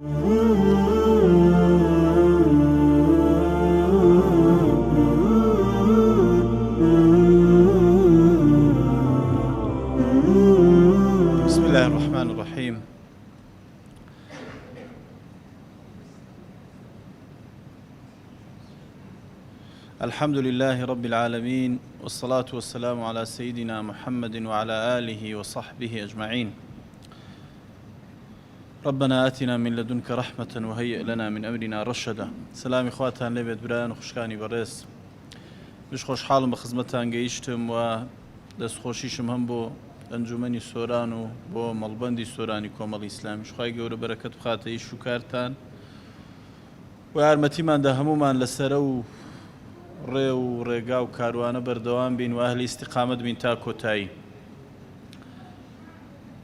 بسم الله الرحمن الرحیم الحمد لله رب العالمین والصلاة والسلام على سيدنا محمد وعلى آله وصحبه أجمعين ربنا آتنا من لدنك رحمة وهيئ لنا من أمرنا رشدا سەلامی خواتان لێبێت برایان و خوشکانی بەڕێز مش خۆشحاڵم بە خزمەتان گەیشتم و دەستخۆشیشم هەم بۆ ئەنجومەنی سۆران و بۆ مەڵبەندی سۆرانی کۆمەڵی ئیسلامیش خوای گەورە بەرەکەت بخاتە ئیش و کارتان و یارمەتیمان دا هەموومان لەسەر ئەو ڕێ و ڕێگا و کاروانە بەردەوام بین و ئەهلی ئیستیقامەت بین تا کۆتایی.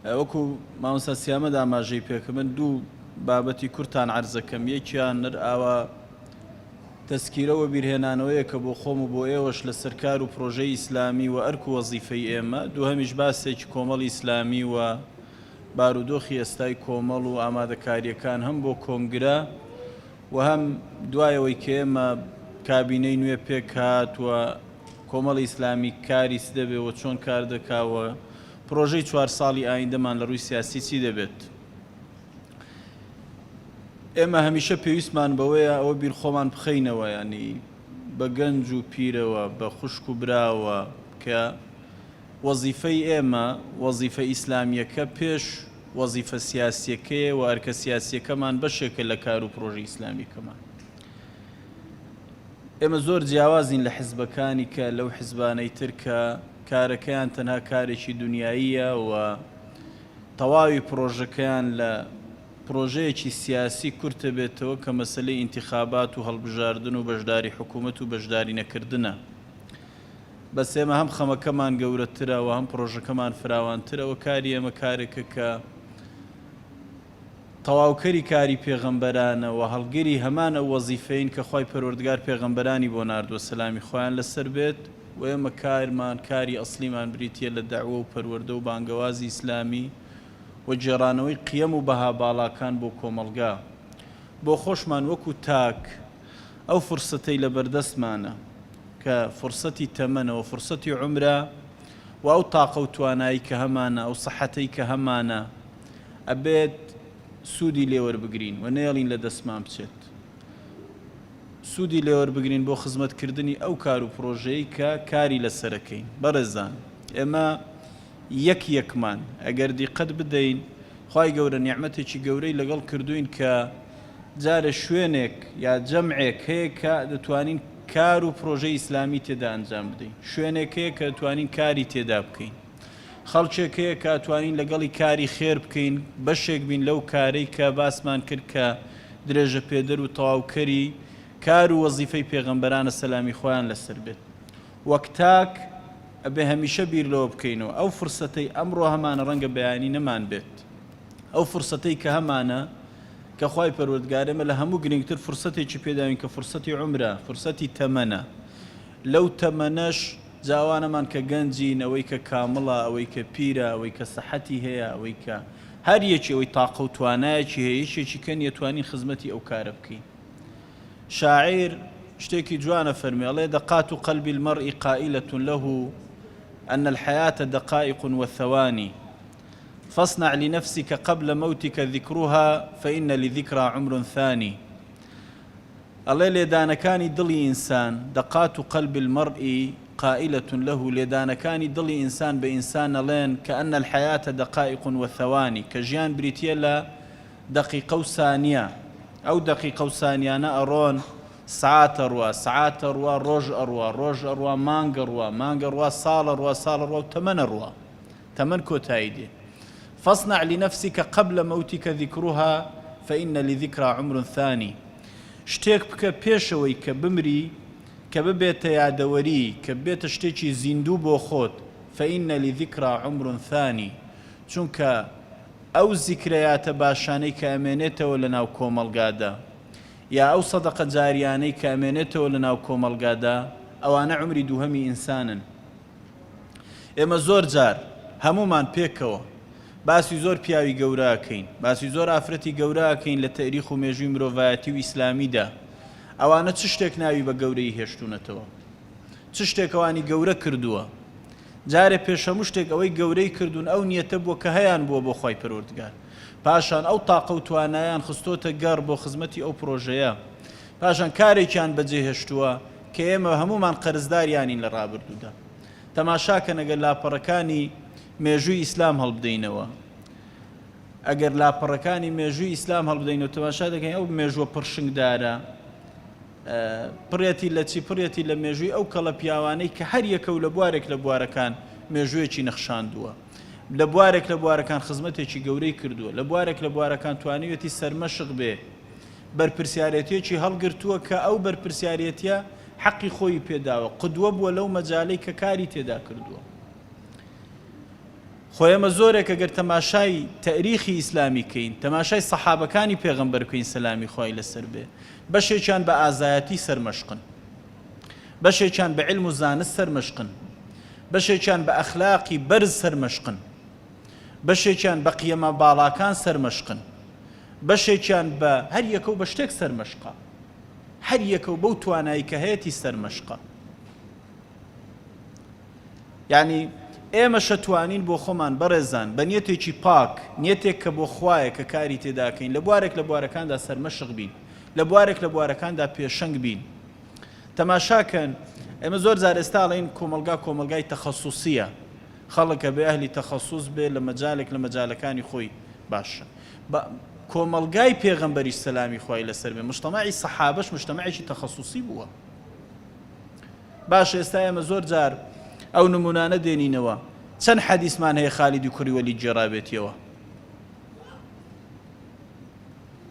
وەکو مامۆستا سیامەد ئاماژەی پێکرد من دوو بابەتی کورتان عەرزەکەم یەکیان نەر ئاوا تەسکیرە وەبیرهێنانەوەیەکە بۆ خۆم و بۆ ئێوەش لەسەر کار و پرۆژەی ئیسلامی و ئەرک و وەزیفەی ئێمە دووهەمیش باسێکی کۆمەڵی ئیسلامی و بارودۆخی ئێستای کۆمەڵ و ئامادەکارییەکان هەم بۆ کۆنگرە و هەم دوای ئەوەی کە ئێمە کابینەی نوێ پێکهات و کۆمەڵی ئیسلامی کاری چ دەبێ و چۆن کار دەکا و پرۆژەی چوار ساڵی ئایندەمان لە ڕووی سیاسی چی دەبێت. ئێمە هەمیشە پێویستمان بەوەیە ئەوە بیر خۆمان بخەینەوە یانی بە گەنج و پیرەوە بە خوشک و براوە کە وەزیفەی ئێمە، وەزیفە ئیسلامییەکە پێش وەزیفە سیاسییەکەیە و ئەرکە سیاسییەکەمان بەشێکە لە کار و پرۆژە ئیسلامییەکەمان. ئێمە زۆر جیاوازین لە حزبەکانی کە لەو حزبانەی تر کە کارەکەیان تەنها کارێکی دونیاییە و تەواوی پرۆژەکەیان لە پرۆژەیەکی سیاسی کورتە بێتەوە کە مەسەلەی ئینتیخابات و هەڵبژاردن و بەشداری حکوومەت و بەشداری نەکردنە. بەس ئێمە هەم خەمەکەمان گەورەترە و هەم پرۆژەکەمان فراوانترە و کاری ئێمە کارێکە کە تەواوکەری کاری پێغەمبەرانە و هەڵگری هەمان ئەو وەزیفەین کە خوای پەروەردگار پێغەمبەرانی بۆ ناردووە سەلامی خوایان لەسەر بێت و ئێمە کارمان کاری ئەسڵیمان بریتیە لە دەعوە و پەروەردە و بانگەوازی ئیسلامی و گێڕانەوەی قیەم و بەها باڵاکان بۆ کۆمەڵگا بۆ خۆشمان وەکو تاک ئەو فرسەتەی لەبەردەستمانە کە فرسەتی تەمەنە و فرسەتی عومرە و ئەو تاقە و توانایی کە هەمانە ئەو سەحەتەی کە هەمانە ئەبێت سوودی لێوەربگرین و نەیەڵین لە دەستمان بچێت سوودی لێوەربگرین بۆ خزمەتکردنی ئەو کار و پرۆژەی کە کاری لەسەرەکەین بەڕێزان ئێمە یەک یەکمان ئەگەر دیقەت بدەین خوای گەورە نیعمەتێکی گەورەی لەگەڵ کردوین کە جارێ شوێنێک یا جەمعێک هەیە کە دەتوانین کار و پرۆژەی ئیسلامی تێدا ئەنجام بدەین، شوێنێک هەیە کە دەتوانین کاری تێدا بکەین، خەڵکێک هەیە کە ئەتوانین لەگەڵی کاری خێر بکەین، بەشێک بین لەو کارەی کە باسمان کرد کە درێژەپێدەر و تەواوکەری کار و وەزیفەی پێغەمبەرانە سەلامی خوایان لەسەر بێت. وەک تاک ئەبێ هەمیشە بیر لەوە بکەینەوە ئەو فرسەتەی ئەمڕۆ هەمانە ڕەنگە بەیانی نەمانبێت. ئەو فرسەتەی کە هەمانە کە خوای پەروەردگار ئێمە لە هەموو گرنگتر فرسەتێکی پێداوین کە فرسەتی عومرە فرسەتی تەمەنە لەو تەمەنەش جا ئەوانەمان کە گەنجین ئەوەی کە کامڵە ئەوەی کە پیرە ئەوەی کە سەحەتی هەیە ئەوەی کە هەر یەکی ئەوەی تاقە و توانایەکی هەیە یەکێکی کە نیە توانین خزمەتی ئەو کارە بکەین شاعیر شتێکی جوانە فەرمێ ئەڵێ دقات قلب المرء قائلة له أن الحياة دقائق وثواني فاصنع لنفسک قبل موتک ذکرها فإن لذکری عمر ثانی ئەڵێ لێدانەکانی دڵی ئینسان، دقات قلب المرء قائلە له لێدانەکانی دڵی ئینسان بە ئینسان ئەڵێن کە ان الحیاە دقائق وثوانی کە ژیان بریتیە لە دەقیقە و سانیە ئەو دەقیقە و سانیانە ئەڕۆن سەعات ئەڕوا سەعات ئەڕوا ڕۆژ ئەڕوا ڕۆژ ئەڕوا مانگ ئەڕوا مانگ ئەڕوا ساڵ ئەڕوا ساڵ ئەڕوا و تەمەن ئەڕوا تەمەن کۆتایی دێ. فاصنع لنفسک قبل موتک ذکرها فإن لذکری عمر ثانی شتێک بکە پێش ئەوەی کە بمری کە ببێتە یادەوەری کە ببێتە شتێکی زیندوو بۆ خۆت فإن لذکری عمر ثانی چونکە ئەو زیکرەیاتە باشانەی کە ئەمێنێتەوە لەناو کۆمەڵگادا یا ئەو سەدەقە جاریانەی کە ئەمێنێتەوە لەناو کۆمەڵگادا ئەوانە عومری دووهەمی ئینسانن. ئێمە زۆر جار هەموومان پێکەوە. باسی زۆر پیاوی گەورە ئەکەین، باسی زۆر ئافرەتی گەورە ئەکەین لە تەئریخ و مێژووی مرۆڤایەتی و ئیسلامیدا، ئەوانە چ شتێک ناوی بە گەورەیی هێشتوونەتەوە؟ چ شتێک ئەوانی گەورە کردووە؟ جارێ پێش هەموو شتێک ئەوەی گەورەی کردوون ئەو نیەتە بووە کە هەیان بووە بۆ خوای پەروەردگار. پاشان ئەو تاقە و توانایان خستۆتە گەڕ بۆ خزمەتی ئەو پرۆژەیە. پاشان کارێکیان بەجێ هێشتووە کە ئێمە هەموومان قەرزداریانین لە ڕابردوودا. تەماشاکەن ئەگەر لاپەڕەکانی مێژووی ئیسلام هەڵبدەینەوە، ئەگەر لاپەڕەکانی مێژووی ئیسلام هەڵبدەینەوە تەماشا دەکەین ئەو مێژووە پڕشنگدارە پڕێتی لە چی؟ پڕێتی لە مێژووی ئەو کەڵە پیاوانەی کە هەر یەکە و لە بوارێک لە بوارەکان مێژوویەکی نەخشاندووە. لە بوارێک لە بوارەکان خزمەتێکی گەورەی کردووە، لە بوارێک لە بوارەکان توانیویەتی سەرمەشق بێ، بەرپرسیارێتییەکی هەڵگرتووە کە ئەو بەرپرسیارێتییە حەقی خۆیی پێ داوە، قدوە بووە لەو مەجالەی کە کاری تێدا کردووە. خۆ ئێمە زۆرێک ئەگەر تەماشای تەئریخی ئیسلامی کەین، تەماشای سەحابەکانی پێغەمبەر بکەین سەلامی خوای لەسەر بێ، بەشێکیان بە ئازایەتی سەرمەشقن، بەشێکیان بە عیلم و زانست سەرمەشقن، بەشێکیان بە ئەخلاقی بەرز سەرمەشقن، بەشێکیان بە قیەمە باڵاکان سەرمەشقن، بەشێکیان بە هەر یەکە و بە شتێک سەرمەشقە، هەر یەکە و بەو توانایی کە هەیەتی سەرمەشقە. یانی ئێمە شەتوانین بۆ خۆمان بەڕێزان بە نیەتێکی پاک، نیەتێک کە بۆ خوایە کە کاری تێداکەین لە بوارێک لە بوارەکاندا سەرمەشق بین، لە بوارێک لە بوارەکاندا پێشەنگ بین. تەماشاکەن ئێمە زۆر جار ئێستا ئەڵێین کۆمەڵگا کۆمەڵگای تەخەسوسیە، خەڵک ئەبێ ئەهلی تەخەسوس بێ لە مەجالێک لە مەجالەکانی خۆی باشە. بە کۆمەڵگای پێغەمبەریش سەلامی خوای لەسەر بێ مجتەمەعی سەحابەش مجتەمەعێکی تەخەسوسی بووە. باشە ئێستا ئێمە زۆر جار ئەو نمونانە دێنینەوە چەند حەدیسمان هەیە خالیدی کوڕی وەلید گێڕابێتیەوە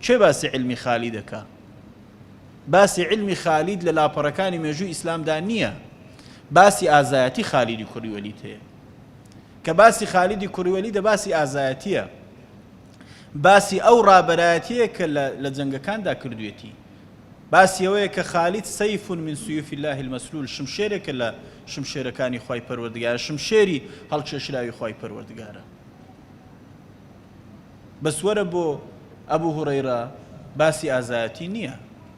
کێ باسی عیلمی خالیدەکا؟ باسی عیلمی خالید لە لاپەڕەکانی مێژووی ئیسلامدا نییە باسی ئازایەتی خالیدی کوڕی وەلید هەیە کە باسی خالیدی کوڕی وەلیدە باسی ئازایەتیە باسی ئەو ڕابەرایەتیە کە لە جەنگەکاندا کردوێتی باسی ئەوەیە کە خالید سیف من سیوف الله المسلول شمشێرێکە لە شمشێرەکانی خوای پەروەردگارە شمشێری هەڵکێشراوی خوای پەروەردگارە بەس وەرە بۆ ئەبو هوڕەیرە باسی ئازایەتی نییە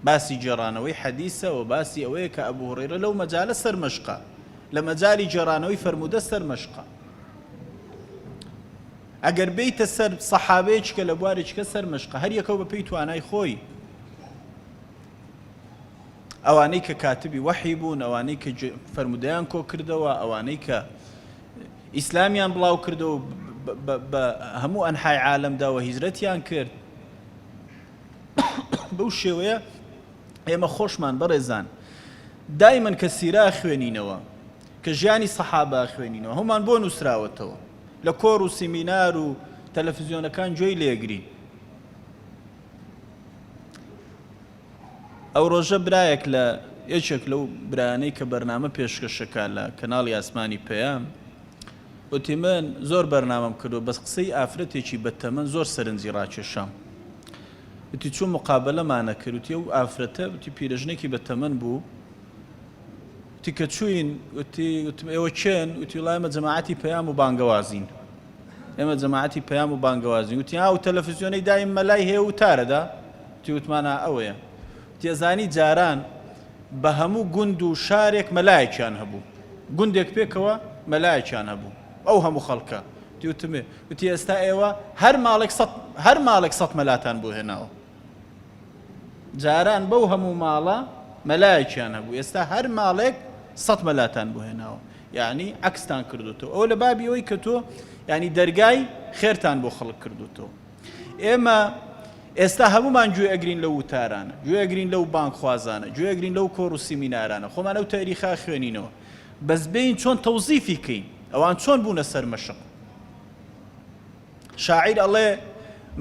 باسی گێڕانەوەی حەدیسە و باسی ئەوەیە کە ئەبو هوڕەیرە لەو مەجالە سەرمەشقە لە مەجالی گێڕانەوەی فەرموودە سەرمەشقە ئەگەر بێیتە سەر سەحابەیەکی کە لە بوارێکی کە سەرمەشقە هەر یەکەو بە پێی توانای خۆی ئەوانەی کە کاتبی وەحی بوون ئەوانەی کە فەرمودەیان کۆ کردەوە ئەوانەی کە ئیسلامیان بڵاو کردەوە بە هەموو ئەنحای عالەمدا و هیجرەتیان کرد بەو شێوەیە ئێمە خۆشمان بەڕێزان دایمەن کە سیرا خوێنینەوە کە ژیانی سەحابە خوێنینەوە هەمومان بۆ نووسراوەتەوە لە کۆڕ و سیمینار و تەلەفزیۆنەکان گوێی لێگرین ئەو ڕۆژە برایەک لە یەکێک لەو برایانەی کە بەرنامە پێشکەشەکا لە کەناڵی ئاسمانی پەیام وتی من زۆر بەرنامەم کردووە بەس قسەی ئافرەتێکی بەتەمەن زۆر سەرنجی ڕاکێشام وتی چوو مقابەلەمانە کرد وتی ئەو ئافرەتە وتی پیرەژنێکی بەتەمەن بوو وتی کە چووین وتی وتم ئێوە کێن وتی وڵای ئێمە جەماعەتی پەیام و بانگەوازین ئێمە جەماعەتی پەیام و بانگەوازین وتی ئەو تەلەفزیۆنەی دایم مەلای هەیە وتارەدا وتی وتمانە ئەوەیە تێزانی جاران بە هەموو گوند و شارێک مەلایەکیان هەبوو گوندێک پێکەوە مەلایەکیان هەبوو ئەو هەموو خەڵکە وتی وتمێ وتی ئێستا ئێوە هەر ماڵێک سەد هەر ماڵێک سەد مەلاتان بۆ هێناوە جاران بەو هەموو ماڵە مەلایەکیان هەبوو ئێستا هەر ماڵێک سەد مەلاتان بۆ هێناوە یعنی عەکستان کردوتەوە ئەوە لە بابی ئەوەی کە تۆ یعنی دەرگای خێرتان بۆ خەڵک کردوتەوە ئێمە ئێستا هەمومان گوێ ئەگرین لەو وتارانە گوێ ئەگرین لەو بانگخوازانە گوێ ئەگرین لەو کۆڕ و سیمینارانە خۆمان ئەو تەریخا خوێنینەوە بەس بین چۆن تەوزیفی کەین ئەوان چۆن بوونە سەرمەشق شاعیر ئەڵێ،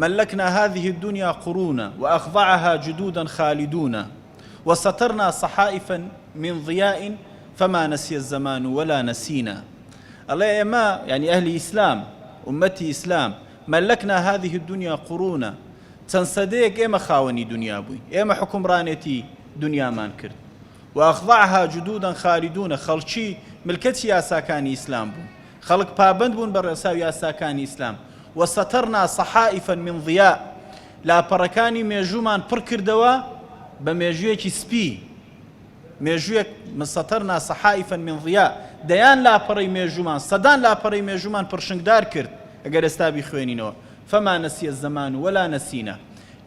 ملکنا هذه الدنیا قرونا واخضعها جدودا خالدون وسطرنا صحائف من ضیاء فما نسی الزمان ولا نسینا ئەڵێ ئێمە یانی ئەهلی ئیسلام ئوممەتی ئیسلام ملکنا هذه الدنیا قرونا چەند سەدەیەک ئێمە خاوەنی دنیا بووین ئێمە حوکمڕانێتی دنیامان کرد واخضعها جدودا خالدون خەڵکی ملکەچی یاساکانی ئیسلام بوون خەڵک پابەند بوون بە ڕێسا و یاساکانی ئیسلام. وسطرنا صحائفا من ضیاء، لاپەڕەکانی مێژوومان پڕ کردەوە بە مێژوویەکی سپی، مێژوویەک، سطرنا صحائفا من ضیاء، دەیان لاپەڕەی مێژوومان، سەدان لاپەڕەی مێژوومان پڕشنگدار کرد، ئەگەر ئێستا بیخوێنینەوە، فما نسي الزمان ولا نسینا،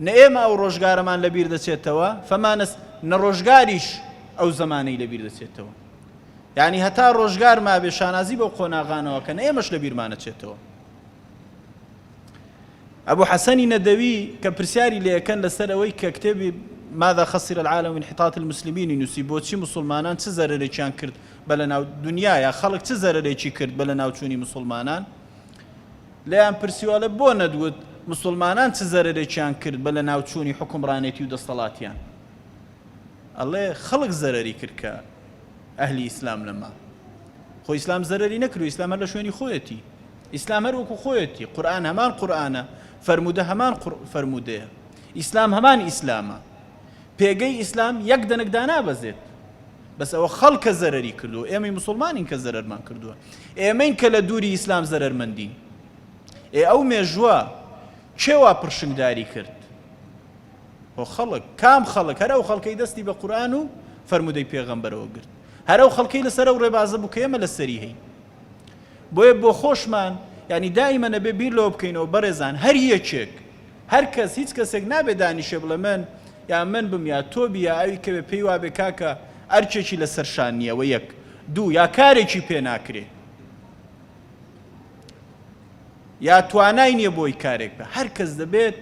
نە ئێمە ئەو ڕۆژگارەمان لەبیر دەچێتەوە، فما نس، نە ڕۆژگاریش ئەو زەمانەی لەبیر دەچێتەوە. یانی هەتا ڕۆژگار مابێ شانازی بەو قۆناغانەوە کەن ئێمەش لەبیرمان ئەچێتەوە. ئەبو حەسەنی نەدەوی کە پرسیاری لێ ئەکەن لەسەر ئەوەی کە کتێبی ماذا خسر العالم من انحطاط المسلمین ی نووسی بۆچی موسڵمانان چ زەرەرێکیان کرد بە لەناو دنیا یا خەڵک چ زەرەرێکی کرد بە لەناوچوونی موسڵمانان لێیان پرسیوە ئەڵێ بۆ نەدوت موسڵمانان چ زەرەرێکیان کرد بە لەناوچوونی حوکمڕانێتی و دەستەڵاتیان ئەڵێ خەڵک زەرەری کرد کە ئەهلی ئیسلام نەما. خۆ ئیسلام زەرەری نەکردوە، ئیسلام هەر لە شوێنی خۆیەتی. ئیسلام هەر وەکو خۆیەتی، قورئان هەمان قورئانە، فەرموودە هەمان فەرموودەیە. ئیسلام هەمان ئیسلامە. پێگەی ئیسلام یەک دەنک دانابەزێت. بەس ئەوە خەڵکە زەرەری کردووە، ئێمەی موسڵمانین کە زەرەرمان کردووە. ئێمەین کە لە دووری ئیسلام زەرەرمەندین. ئێ ئەو مێژووە کێ وا پڕشنگداری کرد؟ خۆ خەڵک، کام خەڵک؟ هەر ئەو خەڵکەی دەستی بە قورئان و فەرموودەی پێغەمبەرەوە گرت. هەر ئەو خەڵکەی لەسەر ئەو ڕێبازە بوو کە ئێمە لەسەری هەین. بۆیە بۆ خۆشمان یانی دائیمەن ئەبێ بیر لەوە بکەینەوە بەڕێزان هەر یەکێک، هەر کەس، هیچ کەسێک نابێ دانیشێ بڵێ من یا من بم یا تۆ بی یا ئەوی کە بێ پێی وابێ کاکە ئەرکێکی لەسەر شان نییە وە یەک. دوو، یا کارێکی پێ ناکرێ. یا توانای نیە بۆی کارێک بکا هەر کەس دەبێت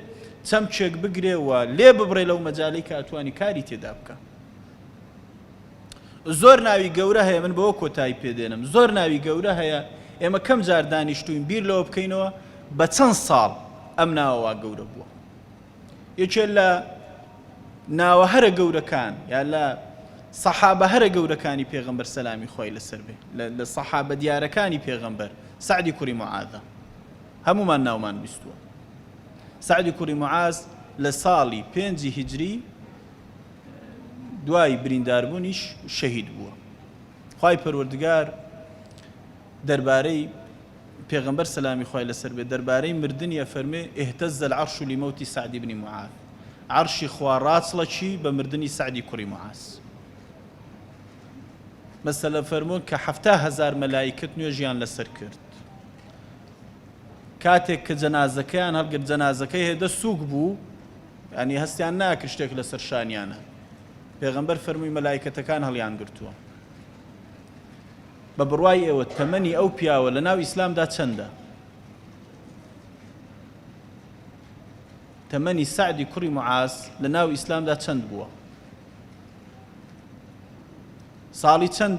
چەمکێک بگرێ و لێ ببڕێ لەو مەجالەی کە ئەتوانی کاری تێدا بکا. زۆر ناوی گەورە هەیە من بەوە کۆتایی پێدێنم زۆر ناوی گەورە هەیە ئێمە کەم جار دانیشتوین بیر لەوە بکەینەوە بە چەند ساڵ ئەم ناوە وا گەورە بووە. یەکێ لە ناوە هەرە گەورەکان یا لە سەحابە هەرە گەورەکانی پێغەمبەر سەلامی خوای لەسەر بێ لە سەحابە دیارەکانی پێغەمبەر سەعدی کوڕی معاذە هەموومان ناومان بیستووە سەعدی کوڕی معاذ لە ساڵی پێنجی هیجری دوای برینداربوونیش شەهید بووە خوای پەروەردگار دەربارەی پێغەمبەر سەلامی خوای لەسەر بێت دەربارەی مردنی ئەفەرموێ، اهتز العرش لموت سعد بن معاذ، عەرشی خوا ڕاچڵەکی بە مردنی سەعدی کوڕی معاذ. مەسەلە فەرموون کە 70,000 مەلائیکەت نوێژیان لەسەر کرد. کاتێک کە جەنازەکەیان هەڵگرت جەنازەکەی هێدە سووک بوو، یانی هەستیان ناکرد شتێک لەسەر شانیانە. پێغەمبەر فەرمووی مەلائیکەتەکان هەڵیان گرتووە. بە بڕوای ئێوە تەمەنی ئەو پیاوە لە ناو ئیسلامدا چەندە؟ تەمەنی سەعدی کوڕی معاز لە ناو ئیسلامدا چەند بووە؟ ساڵی چەند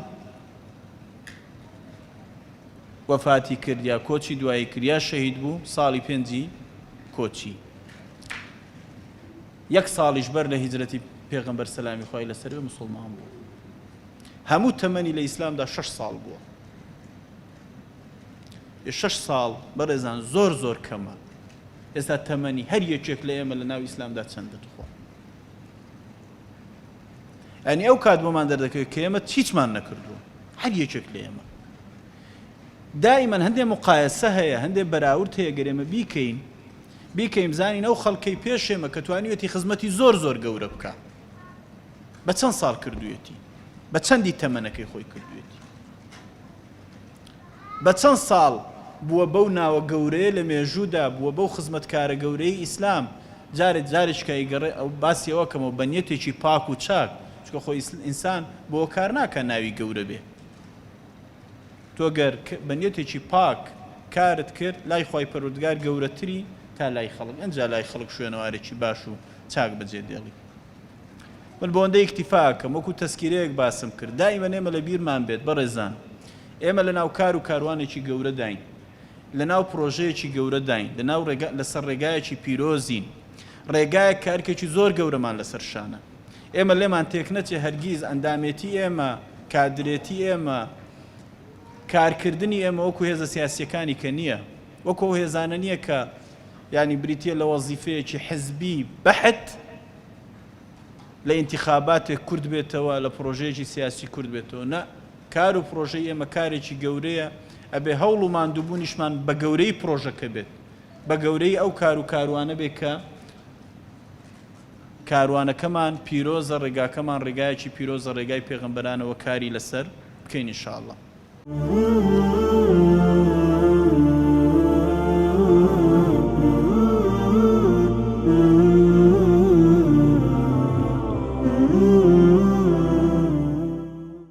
وەفاتی کرد یا کۆچی دوایی کرد یا شەهید بوو؟ ساڵی پێنجی کۆچی یەک ساڵیش بەر لە هیجرەتی پێغەمبەر سەلامی خوای لەسەر بێ موسڵمان بوو. هەموو تەمەنی لە ئیسلامدا شەش ساڵ بووە. ئێ شەش ساڵ بەڕێزان زۆر زۆر کەمە. ئێستا تەمەنی هەر یەکێک لە ئێمە لە ناو ئیسلامدا چەندە تخوا؟ ئەنی ئەو کات بۆمان دەردەکەوێت کە ئێمە هیچمان نەکردووە هەر یەکێک لە ئێمە دائیمەن هەندێ مقایەسە هەیە هەندێ بەراورد هەیە گەر ئێمە بیکەین بیکەین بزانین ئەو خەڵکەی پێش ئێمە کە توانیویەتی خزمەتی زۆر زۆر گەورە بکا بە چەند ساڵ کردوویەتی بە چەندی تەمەنەکەی خۆی کردوویەتی بە چەند ساڵ بووە بەو ناوە گەورەیە لە مێژوودا بووە بەو خزمەتکارە گەورەی ئیسلام جارێ جارێکە ئەیگەڕێ ئەو باسی ئەوە کەمەوە بە نیەتێکی پاک و چاک چونکە خۆ ئینسان بۆ کار ناکا ناوی گەورە بێ تۆ گەر بە نیەتێکی پاک کارت کرد لای خوای پەروەردگار گەورەتری تا لای خەڵک ئەنجا لای خەڵک شوێنەوارێکی باش و چاک بەجێ دێڵی. من بەوەندە ئیکتیفا ئەکەم وەکو تەزکیرەیەک باسم کرد دائیمەن ئێمە لە بیرمان بێت بەڕێزان ئێمە لە ناو کار و کاروانێکی گەورەداین لە ناو پرۆژەیەکی گەورەداین لە ناو ڕێگا لەسەر ڕێگایەکی پیرۆزین ڕێگایەک کە ئەرکێکی زۆر گەورەمان لەسەر شانە ئێمە لێمان تێکنەچێ هەرگیز ئەندامێتی ئێمە، کادرێتی ئێمە، کارکردنی ئێمە وەکو هێزە سیاسییەکانی کە نییە، وەکو ئەو هێزانە نییە کە یانی بریتییە لە وەزیفەیەکی حزبی بەحت لە ئینتیخاباتێک کورت بێتەوە، لە پڕۆژەیەکی سیاسی کورت بێتەوە. نا، کار و پڕۆژەی ئێمە کارێکی گەورەیە، ئەبێ هەوڵ و ماندووبوونیشمان بە گەورەیی پڕۆژەکە بێت. بە گەورەی ئەو کار و کاروانە بێ کە کاروانەکەمان پیرۆزە ڕێگاکەمان ڕێگایەکی پیرۆزە ڕێگای پێغەمبەرانەوە کاری لەسەر بکەین ان شاء اللە.